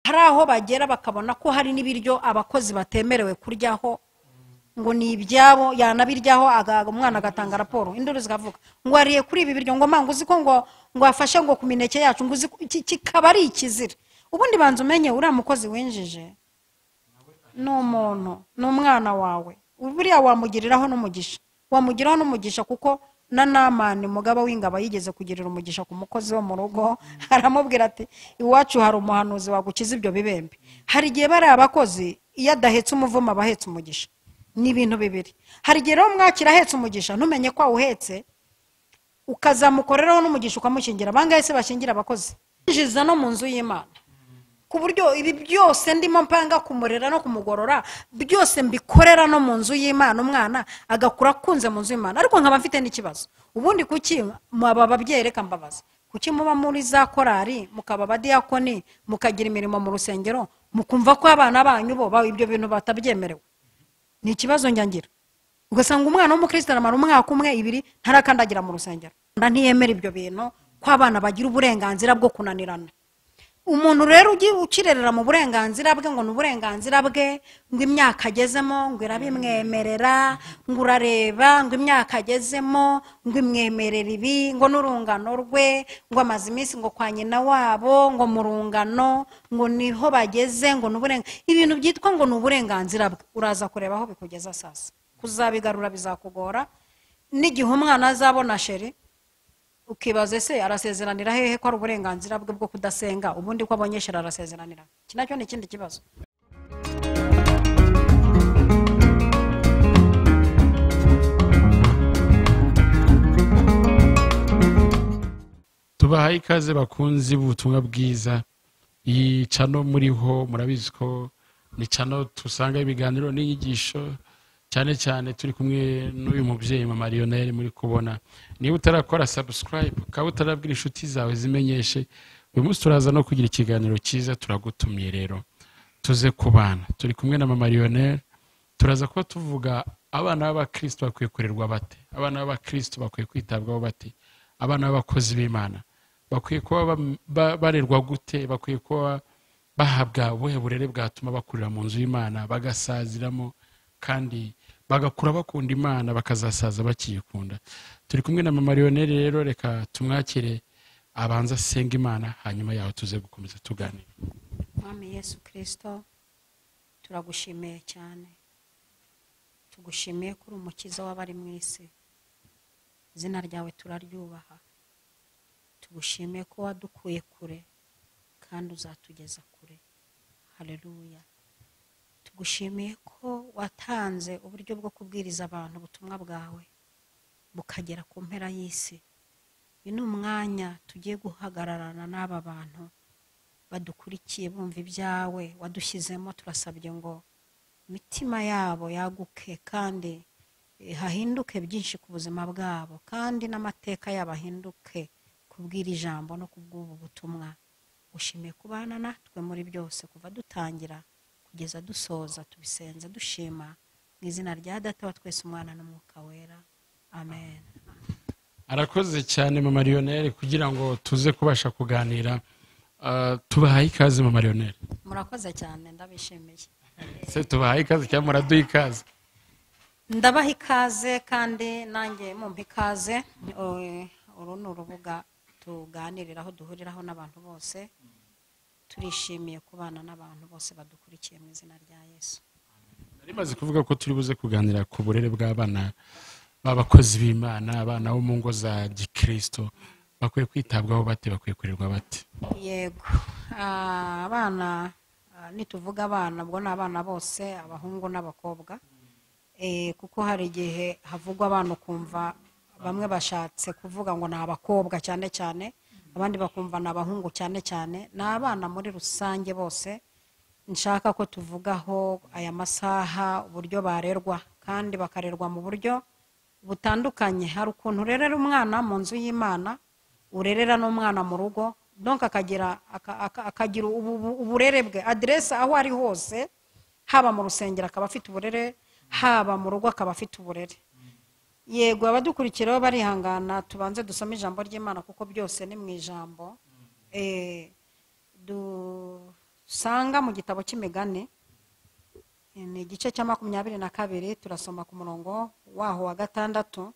Hari aho bagera bakabona ko hari n'ibiryo abakozi batemerewe kuryaho, ngo ni ibyabo, yanabiryaho umwana agatanga raporo, induru zikavuga ngo ariye kuri ibi biryo, ngo manga uzi ko ngo afashe ngo ku mineke yacu, ngo uzi kikaba ari ikizira. Ubundi banza umenye uriya mukozi winjije ni umuntu, ni umwana wawe, buriya wamugiriraho n'umugisha, wamugiraho n'umugisha, kuko na Namani mugaba w'ingabo yigeze kugirira umugisha ku mukozi wo mu rugo, aramubwira ati iwacu hari umuhanuzi wagukiza ibyo bibembe. Hari igihe bari abakozi iyo adahetse umuvumo aba ahetse umugisha, ni ibintu bibiri. Hari igihe rero mwakira ahetse umugisha ntumenye ko awuhetse, ukazamukoreraho n'umugisha ukamushyingira. Bangahe se bashyingira abakozi? Yinjiza no mu nzu y'Imana, ku buryo ibi byose ndimo mpanga kumurera no kumugorora byose mbikorera no mu nzu y'Imana, umwana agakura akunze mu nzu y'Imana. Ariko nkaba mfite n'ikibazo, ubundi kuki aba babyeyi, reka mbabaza, kuki muba muri za korari mukaba abadiyakoni mukagira imirimo mu rusengero mukumva ko abana banyu bo ibyo bintu batabyemerewe? Ni ikibazo ngira. Ugasanga umwana w'umukristo aramara umwaka umwe ibiri ntarakandagira mu rusengero, ntiyemera ibyo bintu ko abana bagira uburenganzira bwo kunanirana. Umuntu rero ukirerera mu burenganzira bwe, ngo ni uburenganzira bwe, ngo imyaka agezemo ngo irabimwemerera, ngo urareba ngo imyaka agezemo ngo imwemerera ibi, ngo n'urungano rwe, ngo amaze iminsi ngo kwa nyina wabo, ngo mu rungano, ngo niho bageze, ngo ibintu byitwa ngo ni uburenganzira bwe. Uraza kureba aho bikugeza sasa, kuzabigarura bizakugora. N'igihe umwana azabona sheri, ukibaza ese arasezeranira hehe ko ari uburenganzira bwe bwo kudasenga, ubundi ko abonye sheri arasezeranira? Iki nacyo ni ikindi kibazo. Tubahaye ikaze bakunzi b'ubutumwa bwiza. Iyi cano muriho murabizi ko ni cano tusanga ibiganiro n'inyigisho, cyane cyane turi kumwe n'uyu mubyeyi Mama Lionel muri kubona. Niba utarakora subscribe, ukaba utarabwira inshuti zawe zimenyeshe, uyu munsi turaza no kugira ikiganiro cyiza, turagutumiye rero tuze kubana. Turi kumwe na Mama Lionel, turaza kuba tuvuga abana b'abakristo bakwiye kurerwa bate, abana b'abakristo bakwiye kwitabwaho bate, abana b'abakozi b'Imana bakwiye kuba barerwa gute, bakwiye kuba bahabwa ubuhe burere bwatuma bakurira mu nzu y'Imana bagasaziramo kandi bagakura bakunda Imana bakazasaza bakiyikunda. Turi kumwe na Mama Lionel rero, reka tumwakire abanza asenga Imana, hanyuma yaho tuze gukomeza tuganira. Mwami Yesu Kristo, turagushimiye cyane, tugushimiye ko uri umukiza w'abari mu isi, izina ryawe turaryubaha. Tugushimiye ko wadukuye kure kandi uzatugeza kure. Haleluya. Tugushimiye ko watanze uburyo bwo kubwiriza abantu ubutumwa bwawe bukagera ku mpera y'isi. Uyu ni umwanya tugiye guhagararana n'aba bantu badukurikiye bumva ibyawe wadushyizemo. Turasabye ngo imitima yabo yaguke kandi hahinduke byinshi ku buzima bwabo, kandi n'amateka yabo ahinduke kubwira ijambo no kubw'ubu butumwa. Ushimiye kubana natwe muri byose kuva dutangira kugeza dusoza, tubisenze dushima mu izina rya Data wa twese, Umwana n'Umwuka Wera, amen. Arakoze cyane Mama Lionel kugira ngo tuze kubasha kuganira. Tubahaye ikaze Mama Lionel. Murakoze cyane, ndabishimiye. Se tubahaye ikaze cyangwa muraduha ikaze? Ndabaha ikaze kandi nanjye mumpa ikaze. Uru ni urubuga tuganiriraho, duhuriraho n'abantu bose. Turishimiye kubana n'abantu bose badukurikiye mu izina rya Yesu. Nari maze kuvuga ko turi buze kuganira ku burere bw'abana b'abakozi b'Imana, abana bo mu ngo za gikristo bakwiye kwitabwaho bate, bakwiye kurerwa bate? Yego, abana nituvuga abana ubwo ni abana bose, abahungu n'abakobwa, kuko hari igihe havugwa abana ukumva bamwe bashatse kuvuga ngo ni abakobwa cyane cyane, abandi bakumva ni abahungu cyane cyane. Ni abana muri rusange bose nshaka ko tuvugaho aya masaha, uburyo barerwa kandi bakarerwa mu buryo butandukanye. Hari ukuntu urerera umwana mu nzu y'Imana, urerera n'umwana mu rugo, donc akagira uburere bwe, adresse aho ari hose, haba mu rusengero akaba afite uburere, haba mu rugo akaba afite uburere. Yego, abadukurikira barihangana, tubanze dusome ijambo ry'Imana kuko byose ni mu ijambo. Usanga mu gitabo cy'Imigani, ni igice cya 22, turasoma ku murongo waho wa 6,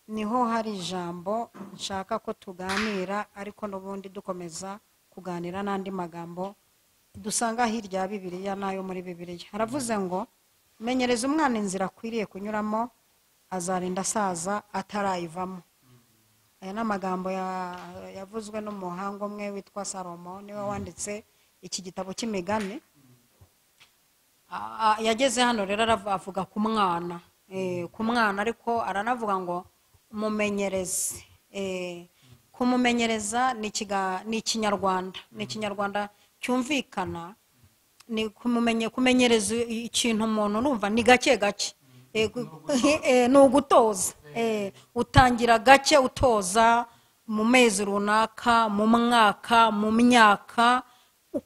niho hari ijambo nshaka ko tuganira, ariko n'ubundi dukomeza kuganira n'andi magambo dusanga hirya ya Bibiliya n'ayo muri Bibiliya. Haravuze ngo menyereza umwana inzira akwiriye kunyuramo, azarinda asaza atarayivamo. Aya ni amagambo yavuzwe n'umuhanga umwe witwa Salomo, niwe wanditse iki gitabo cy'Imigani. Yageze hano rero avuga ku mwana, ku mwana, ariko aranavuga ngo mumenyereze. Kumumenyereza ni Ikinyarwanda, ni Ikinyarwanda cyumvikana, ni kumenyereza ikintu umuntu numva ni gake gake, ni ugutoza. Utangira gake utoza mu mezi runaka, mu mwaka, mu myaka,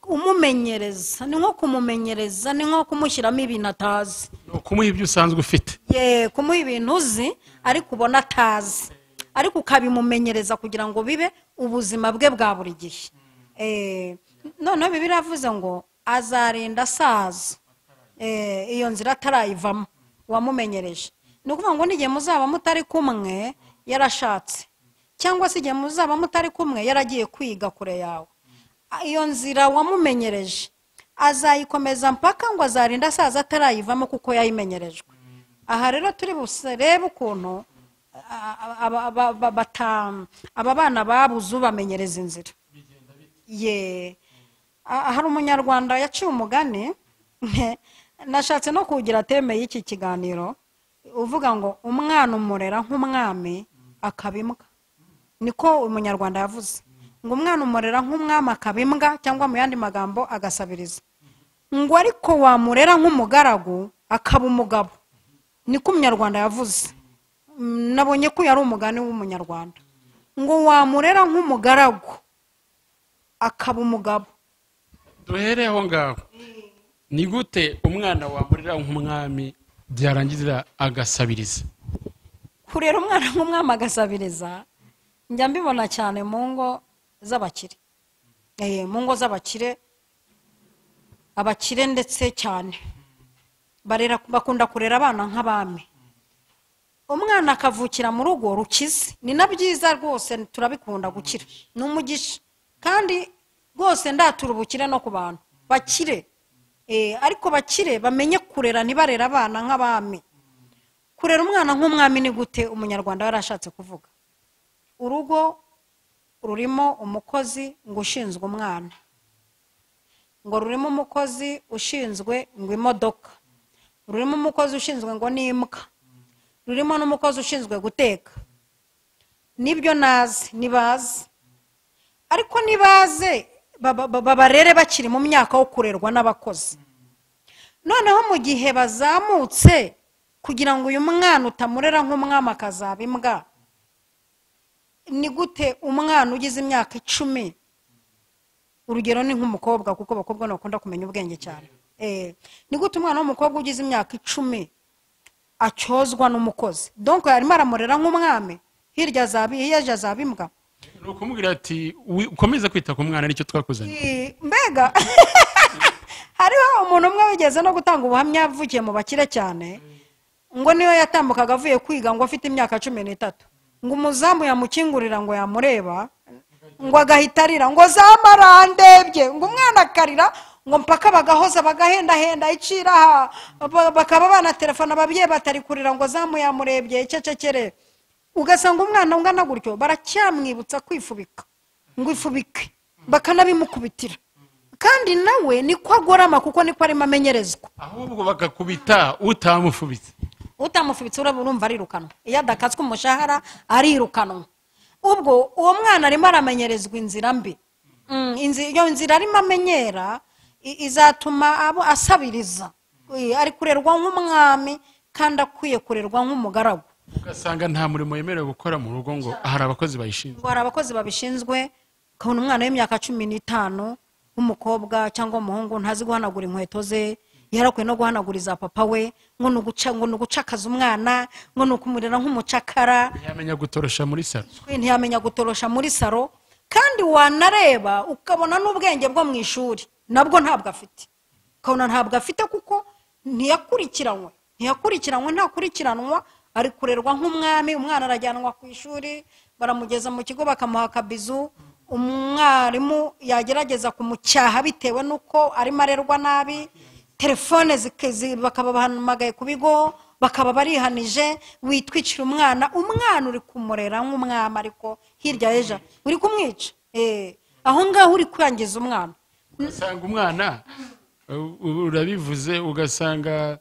umumenyereza. Ni nko kumumenyereza, ni nko kumushyiramo ibintu atazi, kumuha ibyo usanzwe ufite, kumuha ibintu uzi ariko ubona atazi, ariko ukabimumenyereza kugira ngo bibe ubuzima bwe bwa buri gihe. Noneho Bibiliya iravuze ngo azarinda asaza iyo nzira atarayivamo wamumenyereje. Ni ukuvuga ngo n'igihe muzaba mutari kumwe yarashatse, cyangwa se igihe muzaba mutari kumwe yaragiye kwiga kure yawe, iyo nzira wamumenyereje azayikomeza mpaka ngo azarinda asaza atarayivamo kuko yayimenyerejwe. Aha rero turi burebe ukuntu aba bana babuze ubamenyereza inzira. Hari umunyarwanda yaciye umugani, nashatse no kugira teme y'iki kiganiro, uvuga ngo umwana umurera nk'umwami akaba imbwa. Niko umunyarwanda yavuze, ngo umwana umurera nk'umwami akaba imbwa, cyangwa mu yandi magambo agasabiriza, ngo ariko wamurera nk'umugaragu akaba umugabo. Niko umunyarwanda yavuze. Nabonye ko yari umugani w'umunyarwanda, ngo wamurera nk'umugaragu akaba umugabo. Duhere aho ngaho. Ni gute umwana wamurera nk'umwami byarangiza agasabiriza? Kurera umwana nk'umwami agasabiriza, njya mbibona cyane mu ngo z'abakire. Mu ngo z'abakire, abakire ndetse cyane barera, bakunda kurera abana nk'abami. Umwana akavukira mu rugo rukize, ni na byiza rwose, turabikunda gukira, ni umugisha, kandi rwose ndatura ubukire no ku bantu bakire. Ariko bakire bamenye kurera, ntibarera abana nk'abami. Kurera umwana nk'umwami ni gute? Umunyarwanda yarashatse kuvuga urugo rurimo umukozi ngo ushinzwe umwana, ngo rurimo umukozi ushinzwe ngo imodoka, rurimo umukozi ushinzwe ngo n'imbwa, rurimo n'umukozi ushinzwe guteka. Nibyo nazi nibaze, ariko nibaze babarere bakiri mu myaka wo kurerwa n'abakozi. Noneho mu gihe bazamutse, kugira ngo uyu mwana utamurera nk'umwami akazaba imbwa, ni gute umwana ugize imyaka 10, urugero ni nk'umukobwa, kuko abakobwa bakunda kumenya ubwenge cyane, ni gute umwana w'umukobwa ugize imyaka 10 acyozwa n'umukozi? Donc arimo aramurera nk'umwami, hirya azaba imbwa. Nukumubwira ati ukomeze kwita ku mwana, nicyo twakuzanye. Mbega hariho umuntu umwe wigeze no gutanga ubuhamya avukiye mu bakire cyane, ngo niyo yatambukaga avuye kwiga ngo afite imyaka 13, ngo umuzamu yamukingurira ngo yamureba ngo agahita arira, ngo zamarandebye, ngo umwana akarira, ngo mpaka bagahoza bagahendahenda iciraha, bakaba banatelefona ababyeyi batari kurira ngo zamu yamurebye icecekere. Ugasanga umwana ungana gutyo baracyamwibutsa kwifubika, ngo ifubike, bakanabimukubitira, kandi nawe niko agorama kuko niko arimo amenyerezwa. Ahubwo bagakubita utamufubitse. Utamufubitse urumva arirukanwa, iyo adakatswe umushahara arirukanwa. Ubwo uwo mwana arimo aramenyerezwa inzira mbi. Iyo nzira arimo amenyera izatuma abo asabiriza. Ari kurerwa nk'umwami kandi akwiye kurerwa nk'umugaragu. Ugasanga nta murimo yemerewe gukora mu rugo, ngo hari abakozi bayishinzwe. Ngo hari abakozi babishinzwe. Ukabona umwana w'imyaka 15 w'umukobwa cyangwa umuhungu ntazi guhanagura inkweto ze, yarakwiye no guhanaguriza papa we, ngo ni ugucakaza umwana, ngo ni ukumurera nk'umucakara. Ntiyamenya gutorosha muri saro. Ntiyamenya gutorosha muri saro, kandi wanareba ukabona n'ubwenge bwo mu ishuri Nabwo ntabwo afite, ukabona ntabwo afite kuko ntiyakurikiranwe, ntakurikiranwa, ari kurerwa nk'umwami. Umwana arajyanwa ku ishuri, baramugeza mu kigo bakamuha akabizu, umwarimu yagerageza kumucyaha bitewe n'uko arimo arerwa nabi, telefone bakaba bahamagaye ku bigo bakaba barihanije, witwikira umwana. Umwana uri kumurera nk'umwami, ariko hirya y'ejo uri kumwica. Aho ngaho uri kwangiza umwana. Ugasanga umwana urabivuze, ugasanga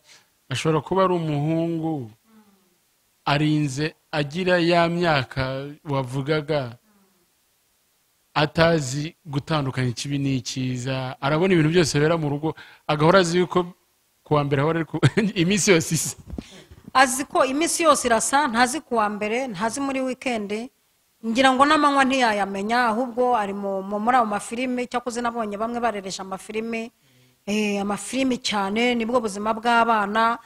ashobora kuba ari umuhungu arinze agira ya myaka wavugaga, atazi gutandukanya ikibi n'ikiza, arabona ibintu byose bibera mu rugo, agahora azi yuko kuwa mbere ahora iminsi yose isa, azi ko iminsi yose irasa, ntazi kuwa mbere, ntazi muri wikendi, ngira ngo n'amanywa ntiyayamenya, ahubwo ari muri ayo mafilime. Cyakoze nabonye bamwe bareresha amafilime, amafilime cyane, nibwo buzima bw'abana,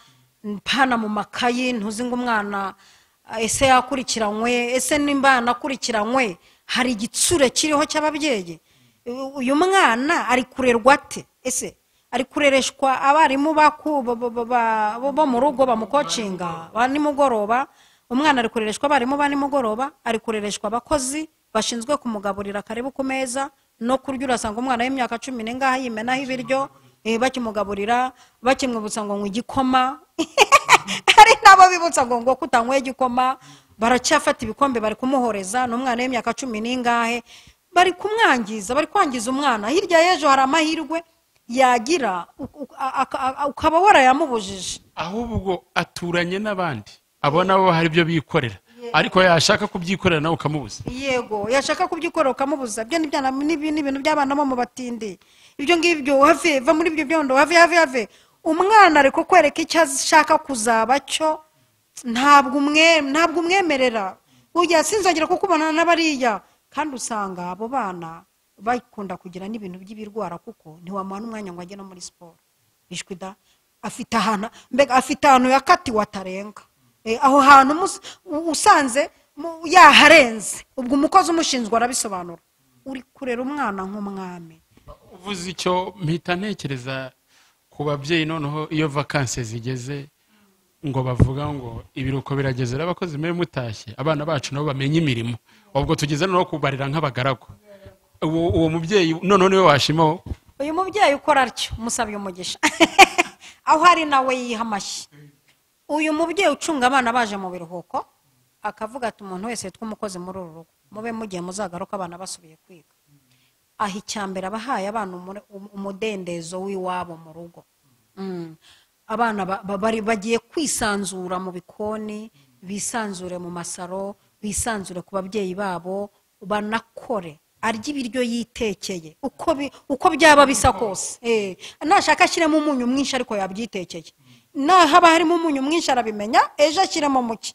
mpana mu makayi, ntuzi ngo umwana ese yakurikiranywe, ese nimba yanakurikiranywe hari igitsure kiriho cy'ababyeyi. Uyu mwana ari kurerwa ate? Ese ari kurereshwa abarimu bo mu rugo bamukocinga ba nimugoroba? Umwana ari kurereshwa abarimu ba nimugoroba, ari kurereshwa abakozi bashinzwe kumugaburira karibu ku meza no kurya. Urasanga umwana w'imyaka 10 n'ingahe yimenaho ibiryo, bakimugaburira, bakimwibutsa ngo igikoma. Hari n'abo bibutsa ngo kutanyweye igikoma, baracyafata ibikombe bari kumuhoreza. N'umwana w'imyaka 10 n'ingahe bari kumwangiza, bari kwangiza umwana. Hirya y'ejo hari amahirwe yagira ukaba warayamubujije. Ahubwo aturanye n'abandi, abo nabo hari ibyo bikorera, ariko yashaka kubyikorera nawe ukamubuza. Yego, yashaka kubyikorera ukamubuza. Ibyo ni ibintu by'abana bo mu batindi, ibyo ngibyo have, va muri ibyo byondo, have have have. Umwana ari kukwereka icyo ashaka kuzaba cyo, ntabwo umwemerera. Ujya sinzongera kukubona n'abariya. Kandi usanga abo bana bakunda kugira n'ibintu by'ibirwara, kuko ntiwamuha n'umwanya ngo ajye no muri siporo. Ishwi da, afite ahantu, mbega afite ahantu yakatiwe atarenga. Aho hantu usanze yaharenze, ubwo umukozi umushinzwe arabisobanura. Uri kurera umwana nk'umwami. Uvuze icyo mpita ntekereza ku babyeyi noneho iyo vacances zigeze, ngo bavuga ngo ibiruko birageze, abakozi mwe mutashye, abana bacu nabo bamenye imirimo. Ubwo tugeze no kubarira nk'abagaragu. Uwo mubyeyi noneho niwe washimaho. Uyu mubyeyi ukora atyo musabye umugisha. Aho ari nawe yiha amashyi. Uyu mubyeyi ucunga abana baje mu biruhuko, akavuga ati umuntu wese yitwa umukozi muri uru rugo, mube mugiye muzagaruka abana basubiye kwiga. Aho icyambere abahaye abana umudendezo w'iwabo mu rugo. Abana bari bagiye kwisanzura mu bikoni, bisanzure mu masaro, bisanzure ku babyeyi babo, banakore, arya ibiryo yitekeye uko byaba bisa kose. Nashaka ashyiremo umunyu mwinshi ariko yabyitekeye, nahaba harimo umunyu mwinshi arabimenya, ejo ashyiremo muke.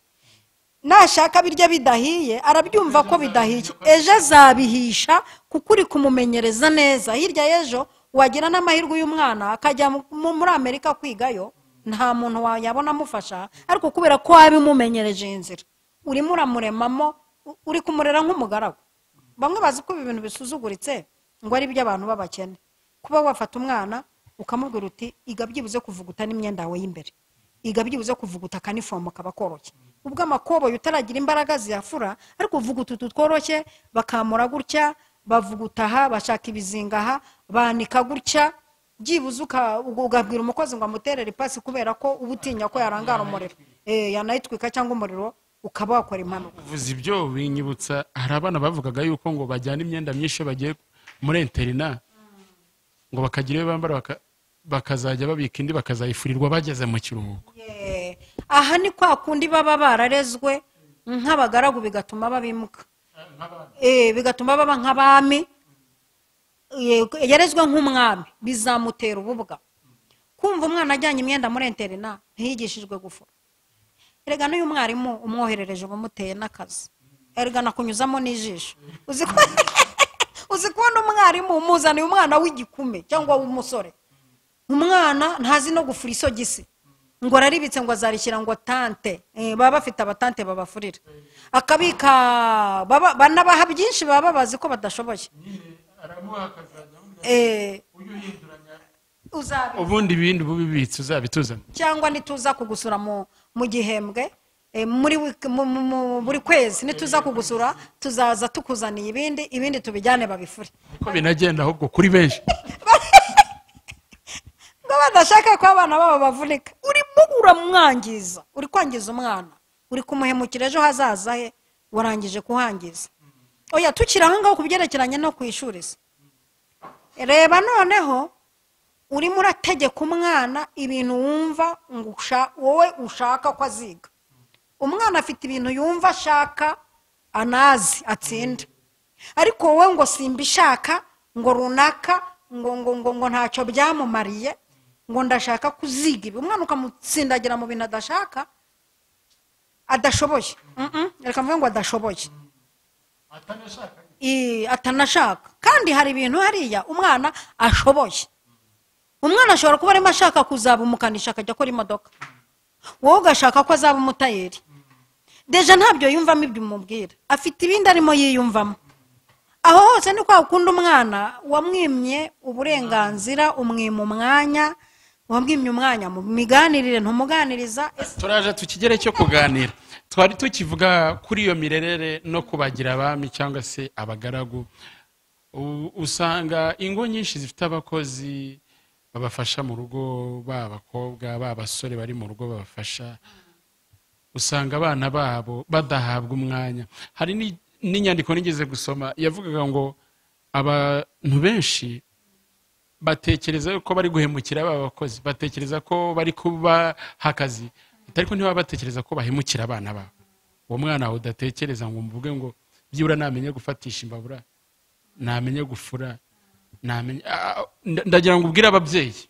Nashaka birya bidahiye arabyumva ko bidahiye, ejo azabihisha kuko uri kumumenyereza neza. Hirya y'ejo wagira n'amahirwe y'umwana mwana akajya muri Amerika kwigayo, nta muntu wayabona amufasha, ariko kubera ko wabimumenyereje inzira, urimo uramuremamo, uri kumurera nk'umugaragu. Bamwe bazi ko ibi bintu bisuzuguritse ngo ari iby'abantu b'abakene. Kuba wafata umwana ukamubwira uti iga byibuze kuvuguta n'imyenda yawe y'imbere, iga byibuze kuvuguta akanifomu kaba koroshye, ubwo amakoboyi utaragira imbaraga ziyafura, ariko uvuguta utu tworoshye, bakamura gutya, bavuguta aha, bashaka ibizinga aha, banika gutya, byibuze ukabwira umukozi ngo amuterere ipasi kubera ko uba utinya ko yarangara umuriro, yanayitwika cyangwa umuriro ukaba wakora impanuka. Uvuze ibyo binyibutsa hari abana bavugaga yuko ngo bajyana imyenda myinshi bagiye muri interina, ngo bakagira iyo bambara bakazajya babika indi bakazayifurirwa bageze mu kiruhuko. Aha ni kwa kundi baba bararezwe nk'abagaragu, bigatuma babimuka, bigatuma baba nk'abami. Yarezwe nk'umwami bizamutera ububwa. Kumva umwana ajyanye imyenda muri interina ntiyigishijwe gufura. Erega n'uyu mwarimu umwoherereje ubumuteye n'akazi, erega nakunyuzamo n'ijisho. Uzi kubona umwarimu umuzaniye umwana w'igikume cyangwa w'umusore, umwana ntazi no gufura isogisi, ngo araribitse ngo azarishyira ngo tante, baba bafite abatante babafurira, akabika, banabaha byinshi baba bazi ko badashoboye. Uzabi Ubundi ibindi bubibitse uzabituzana. Cyangwa nituza kugusura mu gihembwe, muri buri kwezi nituza kugusura, tuzaza tukuzaniye ibindi tubijyane babifure. Niko binagenda ahubwo kuri benshi. Ngo badashaka ko abana babo bavunika. Urimo uramwangiza, uri kwangiza umwana, uri kumuhemukira ejo hazaza he, warangije kuhangiza. Oya, tukiri aho ngaho ku byerekeranye no ku ishuri se. Reba noneho urimo urategeka umwana ibintu wumva ngo wowe ushaka ko aziga. Umwana afite ibintu yumva ashaka, anazi atsinda, ariko wowe ngo simbishaka, ngo runaka, ngo ngo ngo ngo ntacyo byamumariye, ngo ndashaka kuziga ibi. Umwana ukamutsindagira mu bintu adashaka, adashoboye. Reka mvuge ngo adashoboye. Atanashaka. Kandi hari ibintu hariya umwana ashoboye. Umwana ashobora kuba arimo ashaka kuzaba umukanishi akajya akora imodoka, wowe ugashaka ko azaba umutayeri. Deja ntabyo yumvamo ibyo umubwira, afite ibindi arimo yiyumvamo. Aho hose ni kwa ukunda umwana wamwimye uburenganzira, umwima umwanya, wamwimye umwanya mu miganirire, ntumuganiriza. Turaje tukigere cyo kuganira. Twari tukivuga kuri iyo mirerere no kubagira abami cyangwa se abagaragu. Usanga ingo nyinshi zifite abakozi babafasha mu rugo, b'abakobwa, b'abasore bari mu rugo babafasha, usanga abana babo badahabwa umwanya. Hari n'inyandiko nigeze gusoma yavugaga ngo abantu benshi batekereza ko bari guhemukira aba bakozi, batekereza ko bari kubaha akazi, ariko ntibaba batekereza ko bahemukira abana babo. Uwo mwana udatekereza ngo mvuge ngo byibura namenye gufatisha imbabura, namenye gufura, namenye, ndagira ngo ubwire ababyeyi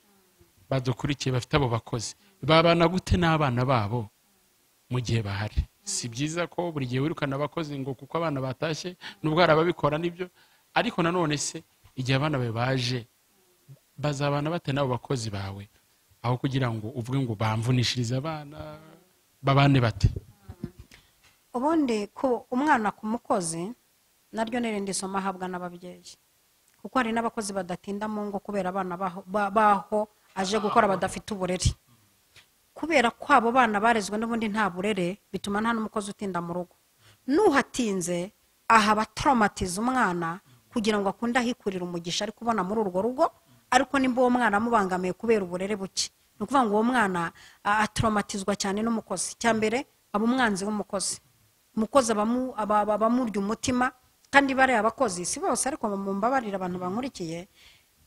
badukurikiye bafite abo bakozi, babana gute n'abana babo mu gihe bahari. Si byiza ko buri gihe wirukana abakozi ngo kuko abana batashye, nubwo hari ababikora nibyo, ariko nanone se igihe abana bawe baje bazabana bate n'abo bakozi bawe, aho kugira ngo uvuge ngo bamvunishirize abana, babane bate? Ubundi ko umwana ku mukozi naryo n'irindi somo ahabwa n'ababyeyi, kuko hari n'abakozi badatinda mu ngo kubera abana baho aje gukora badafite uburere. Kubera ko abo bana barezwe n'ubundi nta burere, bituma nta n'umukozi utinda mu rugo. Nuhatinze aha batraumatiza umwana kugira ngo akunde ahikurira umugisha ari kubona muri urwo rugo, ariko nimba uwo mwana amubangamiye kubera uburere buke, ni ukuvuga ngo uwo mwana atraumatizwa cyane n'umukozi. Icya mbere aba umwanzi w'umukozi, umukozi abamurya umutima. Kandi bariya abakozi si bose, ariko mumbabarira abantu bankurikiye,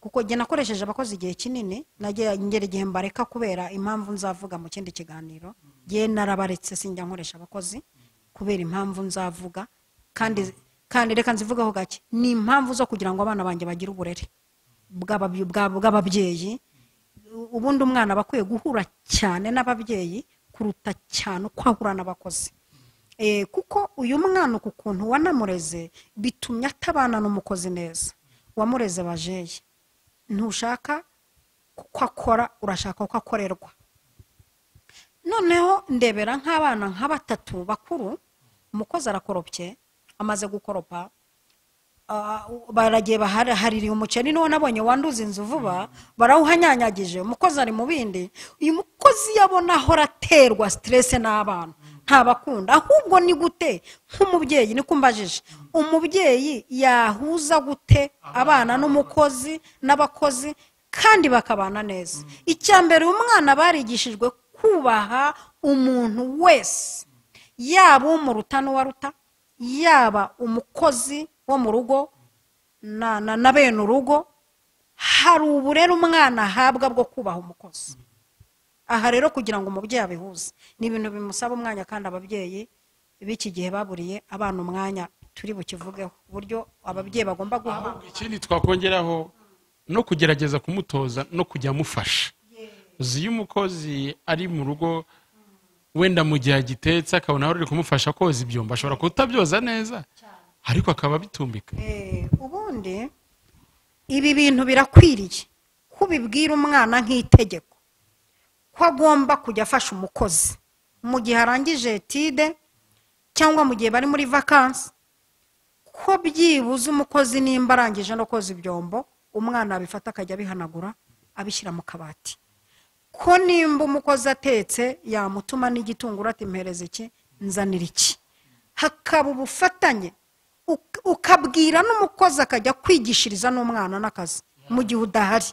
kuko jye nakoresheje abakozi igihe kinini, nagiye ngera igihe mbareka kubera impamvu nzavuga mu kindi kiganiro. Jye narabaretse, sinjya nkoresha abakozi kubera impamvu nzavuga, kandi reka nzivugaho gake. Ni impamvu zo kugira ngo abana banjye bagire uburere bw'ababyeyi. Ubundi umwana aba akwiye guhura cyane n'ababyeyi kuruta cyane uko ahura n'abakozi. Kuko uyu mwana uku kuntu wanamureze bitumye atabana n'umukozi neza. Wamureze bajeyi, ntushaka ko akora, urashaka ko akorerwa. Noneho ndebera nk'abana nka batatu bakuru, umukozi arakoropye, amaze gukoropa, baragiye bahaririye umuceri, niwo nabonye wanduza inzu vuba, barawuhanyanyagije, umukozi ari mu bindi. Uyu mukozi yabona ahora aterwa stress n'abana, ntabakunda. Ahubwo ni gute nk'umubyeyi, niko mbajije, umubyeyi yahuza gute abana n'umukozi n'abakozi kandi bakabana neza? Icya mbere, umwana barigishijwe kubaha umuntu wese, yaba umuruta n'uwaruta, yaba umukozi wo mu rugo na bene urugo. Hari uburere umwana ahabwa bwo kubaha umukozi. Aha rero kugira ngo umubyeyi abihuze ni ibintu bimusaba umwanya, kandi ababyeyi b'iki gihe baburiye abana umwanya, turi bukivugeho uburyo ababyeyi bagomba guha. Ikindi twakongeraho no kugerageza kumutoza no kujya amufasha. Uzi iyo umukozi ari mu rugo wenda mu gihe agitetse akabona aho uri kumufasha koza ibyombo, ashobora kutabyoza neza ariko akaba bitumbika. Ubundi ibi bintu birakwiriye kubibwira umwana nk'itegeko ko agomba kujya afasha umukozi mu gihe arangije etide cyangwa mu gihe bari muri vacances, ko byibuze umukozi nimba arangije no koza ibyombo Umwana abifata akajya abihanagura abishyira mu kabati, ko nimba umukozi atetse yamutuma n'igitunguru ati mpereza iki, nzanira iki. Hakaba ubufatanye, ukabwira n'umukozi akajya kwigishiriza n'umwana n'akazi mu gihe udahari,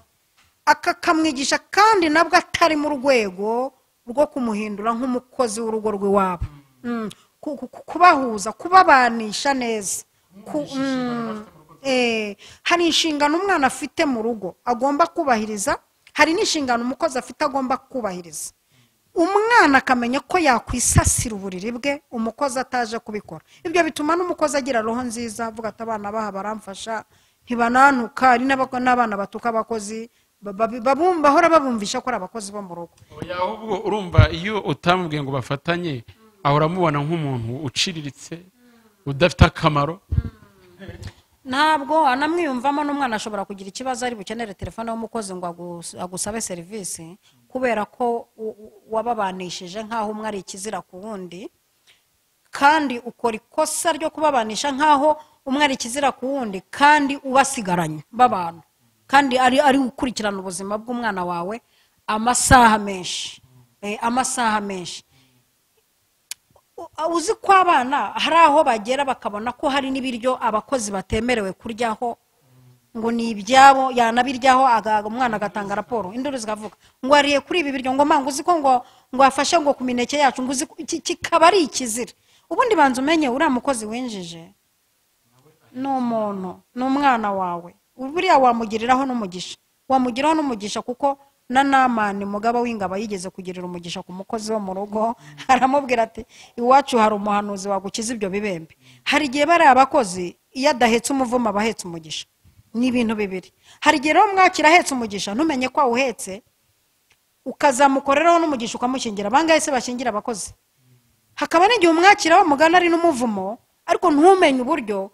akakamwigisha kandi nabwo atari mu rwego rwo kumuhindura nk'umukozi w'urugo rw'iwabo. Kubahuza, kubabanisha neza. Hari inshingano umwana afite mu rugo agomba kubahiriza, hari n'inshingano umukozi afite agomba kubahiriza. Umwana akamenya ko yakwisasira uburiri bwe umukozi ataje kubikora. Ibyo bituma n'umukozi agira roho nziza, avuga ati abana baha baramfasha, ntibanantuka. Hari n'abana batuka abakozi, bahora babumvisha ko ari abakozi bo mu rugo. Ahubwo urumva iyo utamubwiye ngo bafatanye, ahora amubona nk'umuntu uciriritse, udafite akamaro. Ntabwo anamwiyumvamo. N'umwana ashobora kugira ikibazo ari bukenere telefone y'umukozi ngo agusabe serivisi, kubera ko wababanishije nk'aho umwe ari ikizira ku wundi, kandi ukora ikosa ryo kubabanisha nk'aho umwe ari ikizira ku wundi, kandi ubasigaranye b'abantu, kandi ari gukurikirana ubuzima bw'umwana wawe amasaha menshi. Amasaha menshi. Uzi ko abana hari aho bagera bakabona ko hari n'ibiryo abakozi batemerewe kuryaho, ngo ni ibyabo, yanabiryaho umwana agatanga raporo, induru zikavuga ngo ariye kuri ibi biryo, ngo manga uzi ko ngo afashe ngo ku mineke yacu, ngo uzi kikaba ari ikizira. Ubundi banza umenye uriya mukozi winjije ni umuntu, ni umwana wawe, buriya wamugiriraho n'umugisha, wamugiraho n'umugisha, kuko na Namani mugaba w'ingabo yigeze kugirira umugisha ku mukozi wo mu rugo, aramubwira ati iwacu hari umuhanuzi wagukiza ibyo bibembe. Hari igihe bari abakozi iyo adahetse umuvumo aba ahetse umugisha, ni ibintu bibiri. Hari igihe rero mwakira ahetse umugisha ntumenye ko awuhetse, ukazamukoreraho n'umugisha ukamushyingira. Bangahe se bashyingira abakozi? Hakaba n'igihe umwakira bamugana ari n'umuvumo, ariko ntumenye uburyo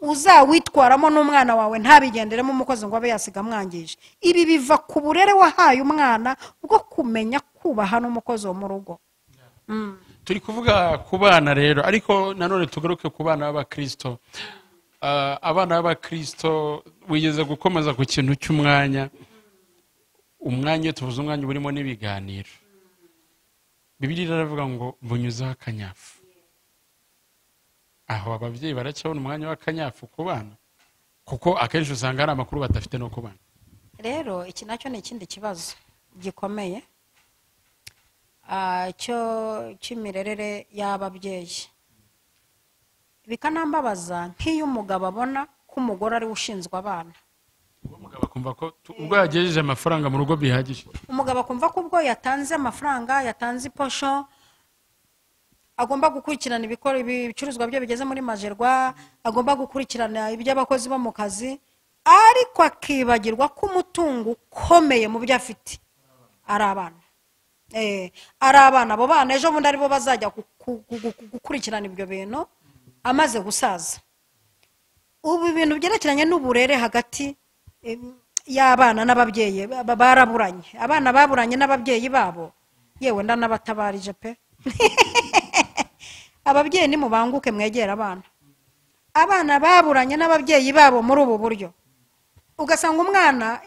uzawitwaramo n'umwana wawe ntabigenderemo umukozi ngo abe yasiga amwangije. Ibi biva ku burere wahaye umwana bwo kumenya kubaha n'umukozi wo mu rugo. Turi kuvuga ku bana rero, ariko nanone tugaruke ku bana b'abakristo. Abana b'abakristo wigeze gukomeza ku kintu cy'umwanya. Umwanya, tuvuze umwanya burimo n'ibiganiro. Bibiliya iravuga ngo bunyuzeho akanyafu. Aho ababyeyi baracyabona umwanya w'akanyafu ku bana, kuko akenshi usanga hari amakuru badafite no ku bana. Rero iki nacyo ni ikindi kibazo gikomeye cyo cy'imirerere y'ababyeyi. Bikanambabaza nk'iyo umugabo abona ko umugore ari ushinzwe abana. Umugabo akumva ko ubwo yagejeje amafaranga mu rugo bihagije. Umugabo akumva ko ubwo yatanze amafaranga, yatanze iposho, agomba gukurikirana ibicuruzwa bye bigeze muri Majerwa, agomba gukurikirana iby'abakozi bo mu kazi, ariko akibagirwa ko umutungo ukomeye mu byo afite ari abana. Ari abana, abo bana ejo bundi aribo bazajya gukurikirana ibyo bintu amaze gusaza. Ubu ibintu byerekeranye n'uburere hagati y'abana n'ababyeyi baraburanye. Abana baburanye n'ababyeyi babo, yewe ndanabatabarije pe. Ababyeyi nimubanguke mwegera abana. Abana baburanye n'ababyeyi babo muri ubu buryo, ugasanga umwana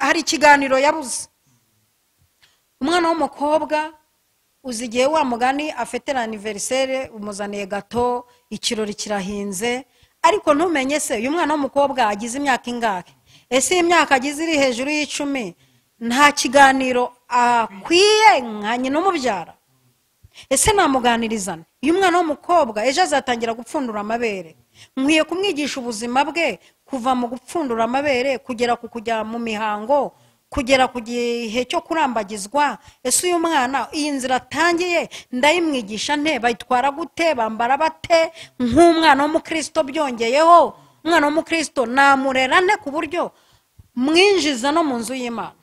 hari ikiganiro yabuze. Umwana w'umukobwa uzi igihe wa mugani afite anniversaire, umuzaniye gato, ikirori kirahinze, ariko ntumenye se uyu mwana w'umukobwa agize imyaka ingahe? Ese imyaka agize iri hejuru y'icumi, nta kiganiro akwiye nka nyina umubyara? Ese namuganirizana? Uyu mwana w'umukobwa ejo azatangira gupfundura amabere, nkwiye kumwigisha ubuzima bwe kuva mu gupfundura amabere kugera ku kujya mu mihango, kugera ku gihe cyo kurambagizwa. Ese uyu mwana iyi nzira atangiye ndayimwigisha nte? Bayitwara gute? Bambara bate? Nk'umwana w'umukristo, byongeyeho umwana w'umukristo namurera nte ku buryo mwinjiza no mu nzu y'Imana,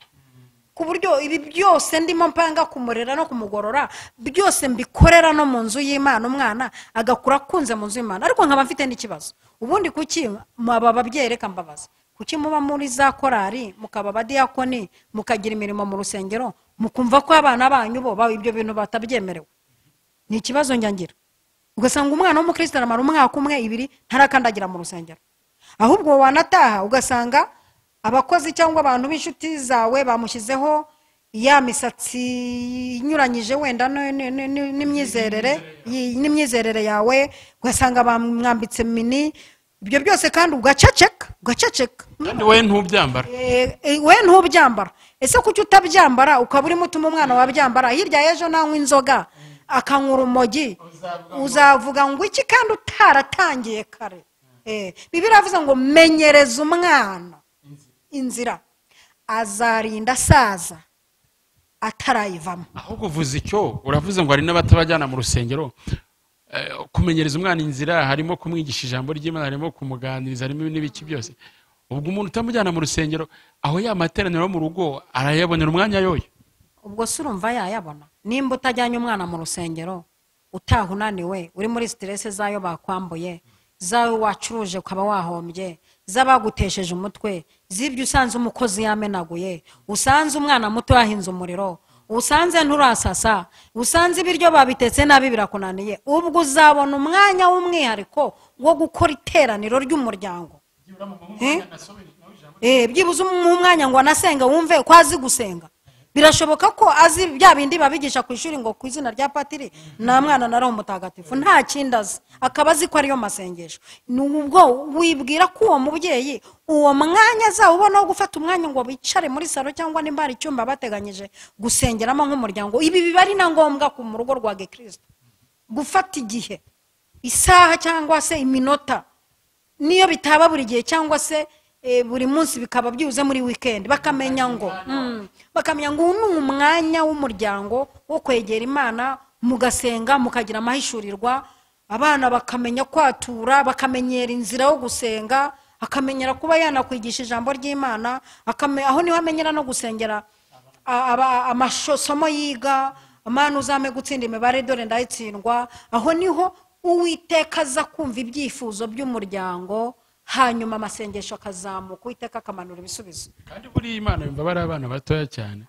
ku buryo ibi byose ndimo mpanga kumurera no kumugorora byose mbikorera no mu nzu y'Imana, umwana agakura akunze mu nzu y'Imana. Ariko nkaba mfite n'ikibazo ubundi, kuki aba babyeyi, reka mbabaza, kuki muba muri za korari, mukaba abadiyakoni, mukagira imirimo mu rusengero, mukumva ko abana banyu bo ibyo bintu batabyemerewe? Ni ikibazo ngira. Ugasanga umwana w'umukristo aramara umwaka umwe, ibiri, ntarakandagira mu rusengero, ahubwo wanataha ugasanga Abakozi cyangwa abantu b'inshuti zawe bamushyizeho ya misatsi inyuranyije wenda n'imyizerere yawe, ugasanga bamwambitse mini, ibyo byose kandi ugaceceka. Kandi we ntubyambara. We ntubyambara. Ese kuki utabyambara ukaba urimo utuma umwana wabyambara? Hirya y'ejo nanywa inzoga akanywa urumogi, uzavuga ngo iki kandi utaratangiye kare? Bibiliya iravuze ngo menyereza umwana inzira, azarinda asaza atarayivamo. Ahubwo uvuze icyo uravuze ngo hari n'abatabajyana mu rusengero. Kumenyereza umwana inzira harimo kumwigisha ijambo ry'Imana, harimo kumuganiriza, harimo n'ibiki byose. Ubwo umuntu utamujyana mu rusengero, aho ya materaniro mu rugo arayabonera umwanya yoyo? Ubwo se urumva yayabona? Nimba utajyanye umwana mu rusengero, utaha unaniwe, uri muri stress zayo bakwambuye, zawe wacuruje ukaba wahombye, z'abagutesheje umutwe, z'ibyo usanze umukozi yamenaguye, usanze umwana muto yahinze umuriro, usanze nturasasa, usanze ibiryo babitetse nabi birakunaniye, ubwo uzabona umwanya w'umwihariko wo gukora iteraniro ry'umuryango. Byibuze umwanya ngo anasenga, wumve ko azi gusenga. Birashoboka ko azi bya bindi babigisha ku ishuri ngo ku izina rya patiri nta mwana na Roho Mutagatifu, nta kindi azi, akaba azi ko ariyo masengesho. Nubwo wibwira ko uwo mubyeyi uwo mwanya azawubona wo gufata umwanya ngo bicare muri salo cyangwa nimba hari icyumba bateganyije gusengeramo nk'umuryango. Ibi biba ari na ngombwa ku mu rugo rwa Gikristo, gufata igihe, isaha cyangwa se iminota, niyo bitaba buri gihe cyangwa se buri munsi, bikaba byibuze muri weekend, bakamenya ngo uyu ni umwanya w'umuryango wo kwegera Imana, mugasenga, mukagira amahishurirwa, abana bakamenya kwatura, bakamenyera inzira yo gusenga, akamenyera kuba yanakwigisha ijambo ry'Imana, aho niho amenyera no gusengera amasomo yiga, Mana uzame gutsinda imibare dore ndayitsindwa. Aho niho Uwiteka aza kumva ibyifuzo by'umuryango, hanyuma amasengesho akazamuka, Uwiteka akamanura ibisubizo. Kandi buri Imana yumva bari abana batoya cyane.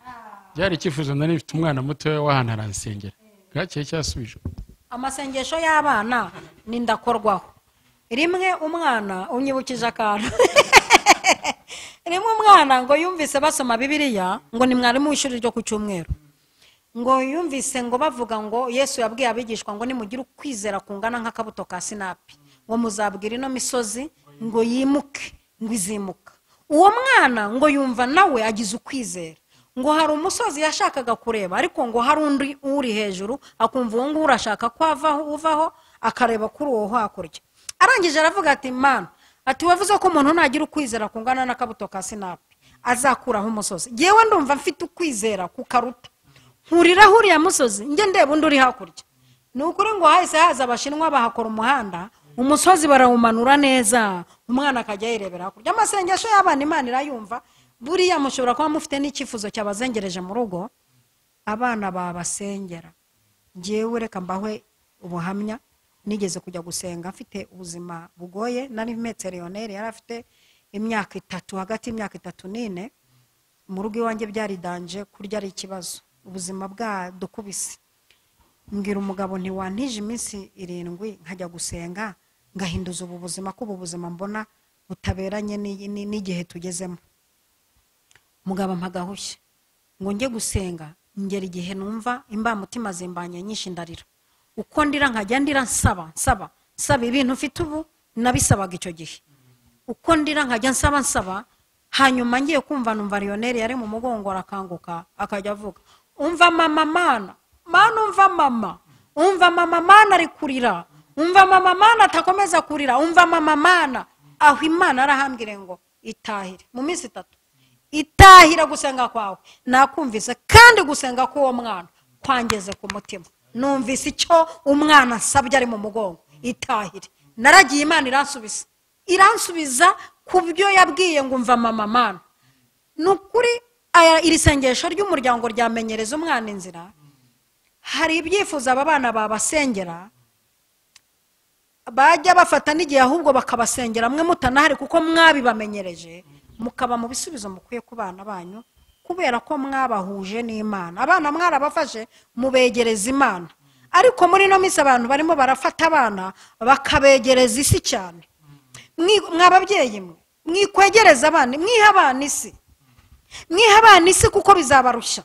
Byari icyifuzo nari mfite umwana mutoya w'ahantu aransengera, bwakeye cyasubijwe. Amasengesho y'abana ni ndakorwaho. Rimwe umwana unyibukije akantu. Rimwe umwana ngo yumvise basoma Bibiliya, ngo ni mwarimu w'ishuri ryo ku cyumweru, ngo yumvise ngo bavuga ngo Yesu yabwiye abigishwa ngo nimugire ukwizera kungana nk'akabuto ka sinapi, ngo muzabwira ino misozi ngo yimuke, ngo izimuka. Uwo mwana ngo yumva nawe agize ukwizera, ngo hari umusozi yashakaga kureba, ariko ngo hari undi uri hejuru, akumva uwo nguwo urashaka ko avaho uvaho, akareba kuri uwo hakurya. Arangije aravuga ati Mana, ati wavuze ko umuntu nagira ukwizera kungana n'akabuto ka sinapi azakuraho umusozi, yewe ndumva mfite ukwizera kukaruta, nkuriraho uriya musozi njye ndeba undi uri hakurya. Ni ukuri ngo hahise haza abashinwa bahakora umuhanda, umusozi barawumanura neza, umwana akajya yirebera hakurya. Amasengesho y'abana Imana irayumva. Buriya mushobora kuba mufite n'icyifuzo cyabazengereje mu rugo, abana babasengera. Njyewe reka mbahwe ubuhamya, nigeze kujya gusenga mfite ubuzima bugoye, nari mpetse Lionel, yari afite imyaka 3, hagati y'imyaka 3 n'4. Mu rugo iwanjye byari danje, kurya ari ikibazo, ubuzima bwadukubise. Mbwira umugabo nti wantije iminsi 7 nkajya gusenga ngahinduza ubu buzima, ko ubu buzima mbona butaberanye n'igihe tugezemo. Mugabo mpagahushye ngo njye gusenga, ngera igihe numva imbamutima zimbanye nyinshi, ndarira. Uko ndira nkajya ndira nsaba nsaba nsaba ibintu mfite ubu nabisabaga icyo gihe. Uko ndira nkajya nsaba nsaba, hanyuma ngiye kumva numva Lionel yari mu mugongo arakanguka, akajya avuga umva mama Mana, Mana umva mama, umva mama Mana ari kurira, umva mama Mana atakomeza kurira, umva mama Mana. Aho Imana arahambwire ngo itahire mu minsi 3, itahira gusenga kwawe nakumvise, kandi gusenga k'uwo mwana kwangeze ku mutima, numvise icyo umwana asabye ari mu mugongo, itahire. Naragiye Imana iransubiza, iransubiza ku byo yabwiye ngo umva mama Mana. Ni ukuri iri sengesho ry'umuryango ryamenyereza umwana inzira. Hari ibyifuzo aba bana babasengera, bajya bafata n'igihe ahubwo bakabasengera mwe mutanahari, kuko mwabibamenyereje, mukaba mu bisubizo mukwiye ku bana banyu, kubera ko mwabahuje n'Imana. Abana mwarabafashe mubegereza Imana, ariko muri ino minsi abantu barimo barafata abana bakabegereza isi cyane. Mwababyeyi mwe, Mwikwegereza abana, mwiha abana isi, mwiha abana isi kuko bizabarushya.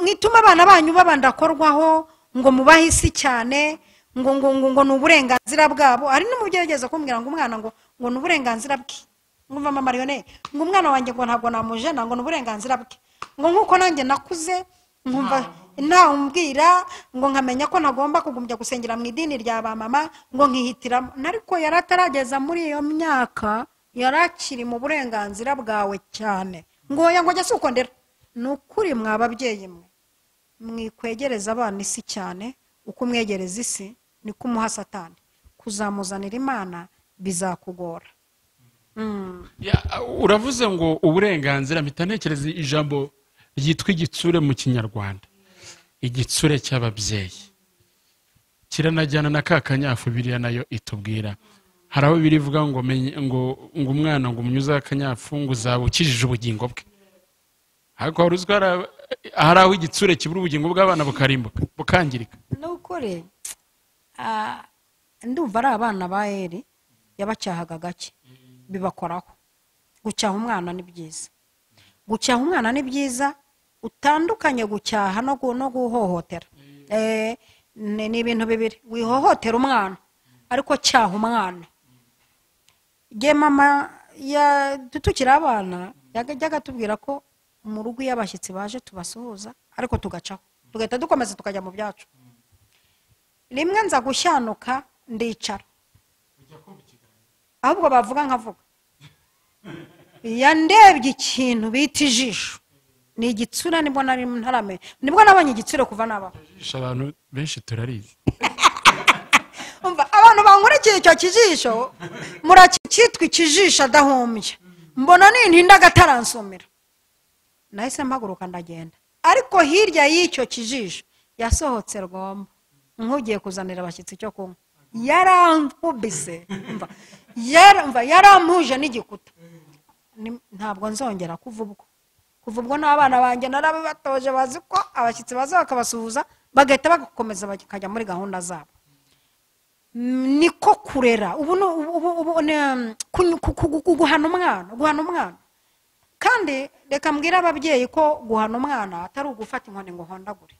Mwituma abana banyu babandakorwaho ngo mubahe isi cyane, ngo ngo ngo ngo ni uburenganzira bwabo. Hari n'umubyeyi ugeze kumbwira ngo umwana ngo ngo ni uburenganzira bwe, ngo mva mama Mariyone, ngo umwana wanjye ngo ntabwo namujena, ngo ni uburenganzira bwe, ngo nkuko nanjye nakuze nkumva ntawumbwira, ngo nkamenya ko ntagomba kugumbya gusengera mu idini rya ba mama, ngo nkihitiramo. Ariko yari atarageza muri iyo myaka, yari akiri mu burenganzira bwawe cyane, ngo oya, ngo njye si uko ndera. Ni ukuri mwa babyeyi mwe, mwikwegereza abana isi cyane, uko umwegereza isi niko umuha Satani, kuzamuzanira Imana bizakugora. Uravuze ngo uburenganzira, mpita ntekereza ijambo ryitwa igitsure mu Kinyarwanda, igitsure cy'ababyeyi kiranajyana na ka kanyafu Bibiliya nayo itubwira. Hari aho Bibiliya ivuga ngo ngo ngo umwana ngo umunyuze akanyafu ngo uzaba ukijije ubugingo bwe. Ariko hari uzwi hari aho igitsure kibura ubugingo bw'abana bukarimbuka bukangirika. Ni ukuri, ndumva ari abana ba Eli yabacyahaga gake, bibakoraho. Gucyaha umwana ni byiza, gucyaha umwana ni byiza, utandukanye gucyaha no guhohotera. Ni ibintu bibiri. Wihohotera umwana ariko cyaha umwana. Jye mama ya tukiri abana yajyaga atubwira ko mu rugo iyo abashyitsi baje tubasuhuza, ariko tugacaho tugahita dukomeza tukajya mu byacu. Rimwe nza gushyanuka ndicara, ahubwo bavuga nkavuga. Yandebye ikintu bita ijisho, ni igitsura, nibwo nari ntaramenye, nibwo nabonye igitsure kuva nabaho. Ijisho abantu benshi turarizi. Umva, abantu bankurikiye icyo kijisho muracyitwa ikijisho adahumbya, mbona nintinda agataransomera. Nahise mpaguruka ndagenda, ariko hirya y'icyo kijisho yasohotse rwomba nk'ugiye kuzanira abashyitsi icyo kunywa. Yarankubise, umva, yarampuje n'igikuta. Ntabwo nzongera kuva ubwo. Kuva ubwo n'abana banjye narabibatoje, bazi ko abashyitsi baza bakabasuhuza bagahita bagakomeza bakajya muri gahunda zabo. Niko kurera. Ubu guhana umwana, guhana umwana. Kandi reka mbwire ababyeyi ko guhana umwana atari ugufata inkoni ngo uhondagure.